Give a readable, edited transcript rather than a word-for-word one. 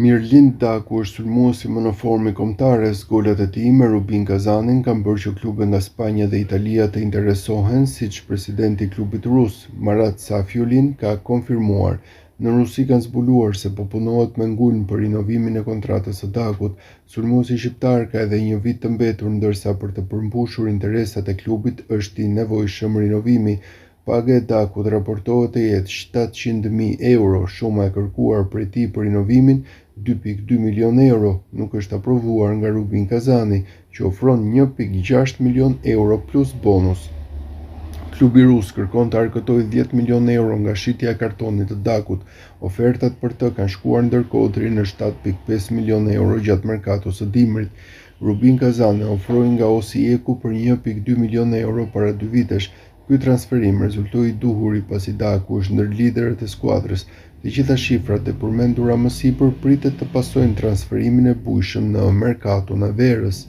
Mirlind Daku është sulmuesi më në formë i kombëtares. Golat e tij me Rubin Kazanin kanë bërë që klube nga Spanja dhe Italia të interesohen, siç presidenti i klubit rus, Marat Safiulin, ka konfirmuar. Në Rusi kanë zbuluar se po punohet me ngulm për rinovimin e kontratës së Dakut. Sulmuesi shqiptar ka edhe një vit të mbetur, ndërsa për të përmbushur interesat e klubit është i nevojshëm rinovimi. Paga e Dakut raportohet të jetë 700.000 euro, shuma e kërkuar prej tij për rinovimin, 2.2 milionë euro, nuk është aprovuar nga Rubin Kazani, që ofron 1.6 milionë euro plus bonus. Klubi rus kërkon të arkëtojë 10 milionë euro nga shitja e kartonit të Dakut. Ofertat për të kanë shkuar ndërkohë deri në 7.5 milionë euro gjatë merkatos së dimrit. Rubin Kazan e ofroi nga Osijeku për 1.2 milionë euro para dy vitesh. Ky transferim rezultoi i duhuri pasi Daku është ndër liderët e skuadrës. Të gjitha shifrat e përmendura më sipër pritet të pasojnë transferimin e bujshëm në merkaton e verës.